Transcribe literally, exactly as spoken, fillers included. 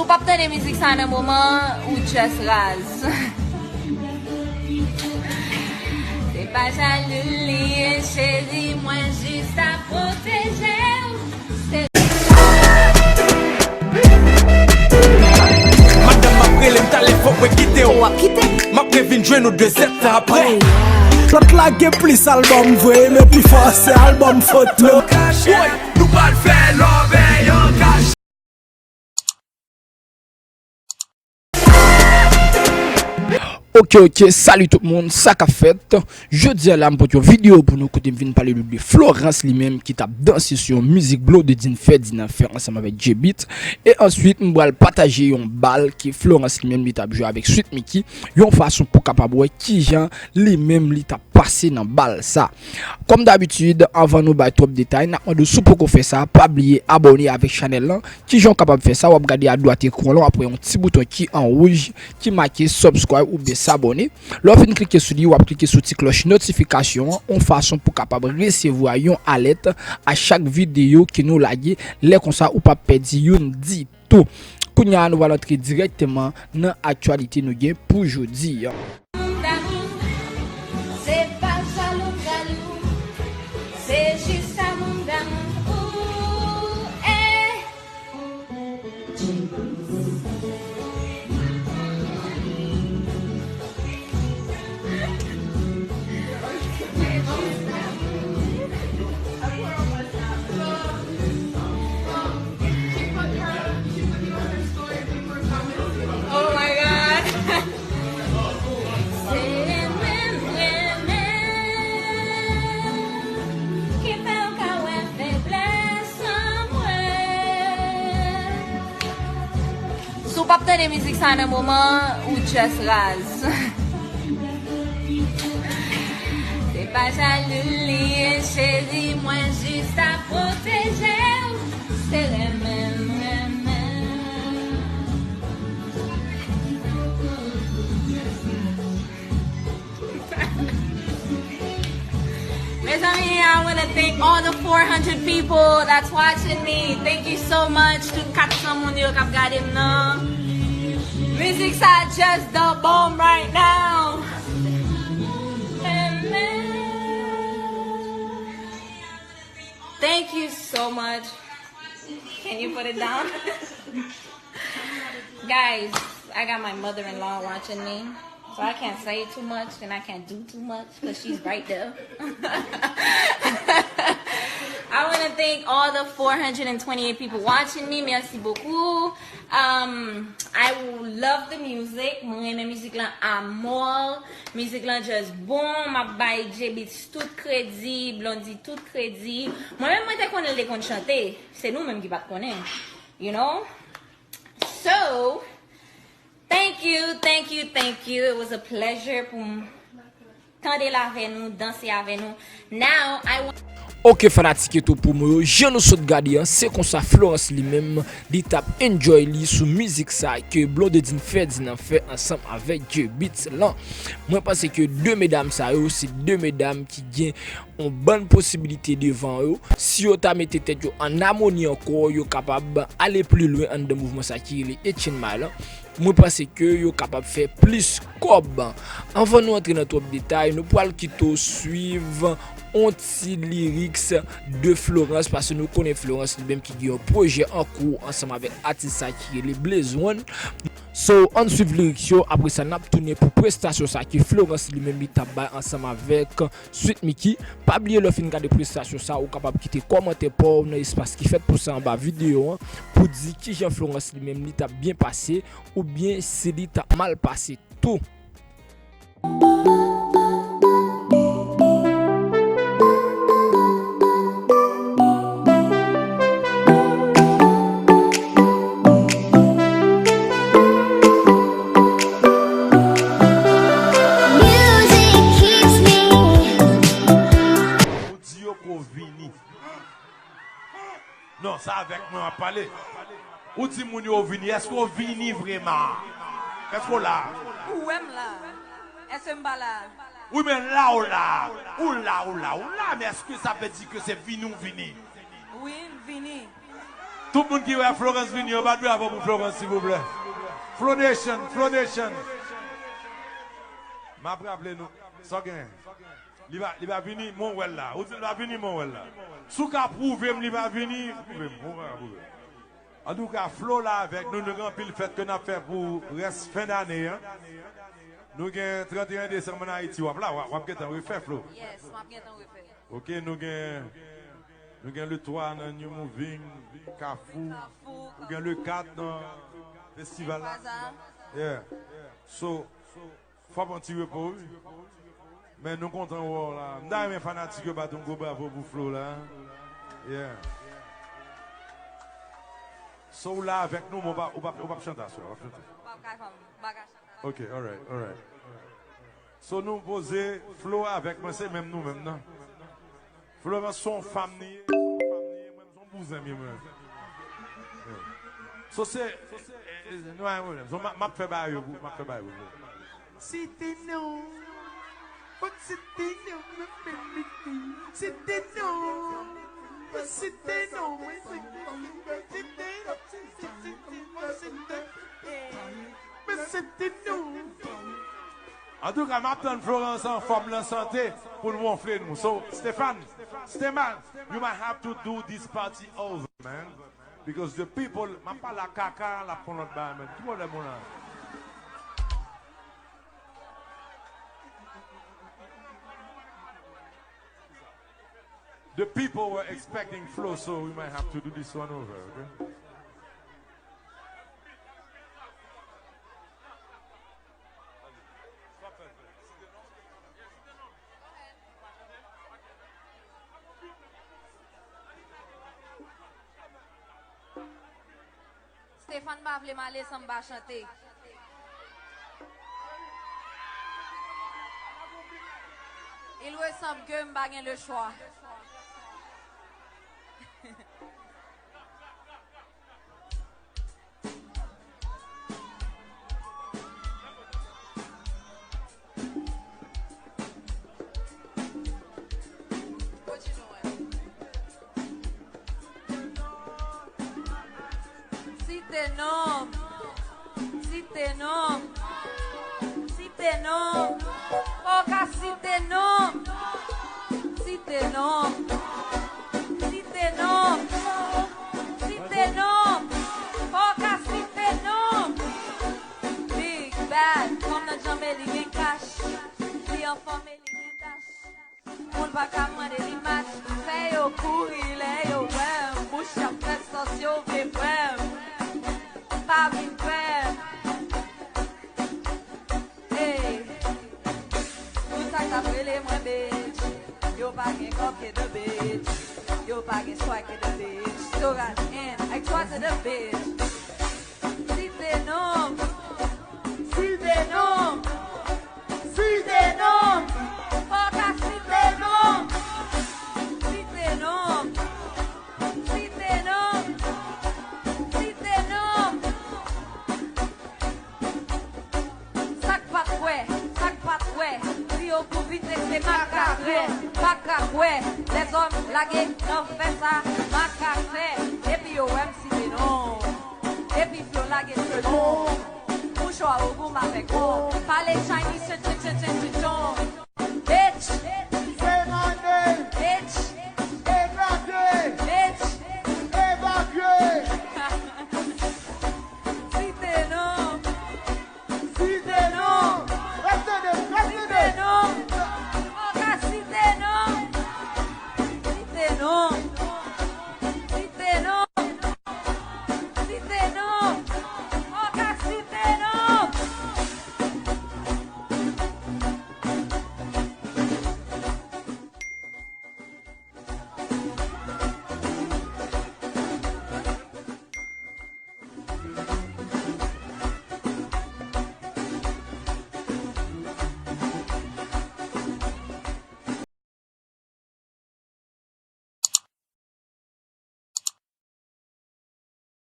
P ap tande mizik sa nan moman, ou just raz. Se pa jalou li ye, cheri, mwen jis ap pwoteje w. Se Madanm, m ap rele m talè, fòk mwen kite w. W ap kite? M ap revin jwenn ou de zèt tan apre. Lòt la gen plis albòm vre, men pi fò se albòm foto. Woy, nou pral fè love an kache. Ok, ok, salut tout moun, sa k ap fèt? Jodi a la, m pote yon videyo pou nou kote m vin pale nou de Florence li menm ki t ap danse sou yon mizik Blondedine Ferdinand fè ansanm avèk J-Beatz. E answit, m pral pataje yon bal ke Florence li menm li t ap jwe avèk Sweet Micky, yon fason pou kapab wè kijan li menm li t ap pase nan bal sa. Kòm dabitid, anvan nou bay twòp detay, n ap mande w si w poko fè sa, pa bliye abòne avèk chanèl lan. Kijan w kapab fè sa? W ap gade adwat ekran lan, w ap wè yon ti bouton ki an wouj, ki make subscribe oubyen s'abonner. Lè w fin klike sou li, w ap klike sou ti klòch notifikasyon an, yon fason pou w kapab resevwa yon alèt a chak videyo ke nou lage. Lè konsa, ou p ap pèdi youn ditou. Kounye a, nou pral antre dirèkteman nan aktyalite nou gen pou jodi a. D'amour, se pa jalou, jalou. Se jis amour d'amour. Ooh, eh. Oh my God. Se renmen, renmen ki fè w ka wè feblès an mwen. Si w p ap tande mizik sa nan moman, ou just raz. Se pa jalou li ye, cheri, mwen jis ap pwoteje w. Se renmen, renmen. Mezanmi, I wanna thank all the four hundred people that's watching me. Thank you so much. Tout kat san moun yo k ap gade m nan. Mizik sa just the bomb right now. Thank you so much. Can you put it down? Guys, I got my mother-in-law watching me, so I can't say too much and I can't do too much because she's right there. I want to thank all the four hundred twenty-eight people watching me. Merci beaucoup. Um, I love the music. Mwen renmen mizik lan amò. Mizik lan just bon. M ap bay J-Beatz tout kredi, Blondedy tout kredi. Mwen menm, mwen te konnen l te konn chante. Se nou menm ki pa t konnen. You know? So, thank you, thank you, thank you. It was a pleasure pou m tande l avè nou, danse avè nou. Now, I want Ok, fanatik Eto Promo yo, jan nou sot gade an, se konsa Florence li menm, li t ap enjoy li sou mizik sa ke Blondedine Ferdinand fè ansanm avèk J-Beatz lan. Mwen panse ke de medam sa yo, se de medam ki gen yon bann posibilite devan yo. Si yo ta mete tèt yo an amoni ankò, yo kapab ale pli lwen anndan mouvman sa ki rele Etienne May lan. Mwen panse ke yo kapab fè plis kòb. Anvan nou antre nan twòp detay, nou pral kite w swiv on ti lyrics de Florence, paske nou konnen Florence li menm ki gen yon pwojè an kou ansanm avèk atis sa ki rele Blaze One. So, ann swiv lyrics yo, apre sa n ap tounen pou prestasyon sa ki Florence li menm li t ap bay ansanm avèk Sweet Micky. Pa bliye lè w fin gade prestasyon sa, ou kapab kite kòmantè pa w nan espas ki fèt pou sa anba videyo an, pou di kijan Florence li menm li t ap byen pase, oubyen si li t ap mal pase tou. Ou di yo pou vini. Non, sa avèk mwen w ap pale. Ou di moun yo vini, èske w vini vrèman? Èske w la? Ou wè m la. Èske m pa la? Wi, men la w la. Ou la, ou la, ou la, men èske sa vle di ke se vini w vini? Wi, m vini. Tout moun ki wè Florence vini, yon bat bravo pou Florence, silvouplè. Flo Nation, Flo Nation. M ap raple nou, sa w gen? Li va, li va vini, mwen wè l la. Ou di l va vini, mwen wè l la. Si w ka pwouve m li va vini, pwouve m. Ou pa ka pwouve m. Antouka, Flo la avèk nou, nou gen anpil fèt ke n ap fè pou rès fen dane an. Nou gen trannteyen desanm ann Ayiti, w ap la, w ap, w ap gentan refè, Flo. Yes, m ap gentan refè. Ok, nou gen, nou gen le twa nan New Moving, Kafou. Kafou, ou gen le kat nan festival la. Plaza. Yeah. So, fò pran ti repo, wi. Men nou kontan wè w la. M ta renmen fanatik yo bat yon gwo bravo pou Flo la. Yeah. So, ou la avèk nou, men ou pa, ou pa, ou p ap chante aswè, ou p ap chante. M p ap ka fè, m pa ka chante. Ok, alright, alright. So, nou poze, Flo avèk mwen, se menm nou menm nan. Florence se yon fanm li ye, se yon fanm li ye, mwen menm se yon bouzen m ye mwen. So se, eh, eh, nou pa gen pwoblèm. So, m ap, m ap fè bagay yo pou, m ap fè bagay yo pou. Site non. Pot site non, mwen menm mete. Site non. Pot site non, mwen site non. Site non, site non, site non. Mwen site non. Antouka, m ap tann Florence anfòm, an sante, pou l wonfle nou. So, Stéphane, Stéman, you might have to do this party over, man. Because the people, m ap pale a kaka, l ap fè yon lòt bagay, man. Ki pwoblèm ou la? The people were expecting Flo, so we might have to do this one over, okay? Stéphane pa vle m ale san m pa chante. Il ressemble que m pa gen le choix. Site non m. Site non m. Site non m. Fò w ka site non m. Site non m. Site non m. Site non m. Fò w ka site non m. Big bad, fanm nan janbe li gen kach. Li anfòm e li gen tach. Moun pa ka mande li match. Fè yo kouri lè yo wè m. Bouch y ap fè sòs yo vle kwè m. Pa vin kwè m. Hey. Tout sa k t ap rele mwen bitch, yo pa gen kòb ke the bitch. Yo pa gen swag ke the bitch. Touraj and extra to the bitch. Site non m. Site non m. Site non m. Fò w ka site non m. Site non m. Site non m. Site non m. Sa k pa t kwè, sa k pa t wè, di yo pou vite se makak rè, makak wè, lèzòm lage nan fè sa, makak fè, epi yo wè m site non, epi Flo lage se non, mouchwa ogou m avèk bon, pale Chinese, chen, chen, chen, chen, chen, chen. Bitch. Say my name. Bitch. Evakye. Bitch. Evakye. Site non. Site non. Reste de, reste de. Site non. Fò w ka site non. Site non.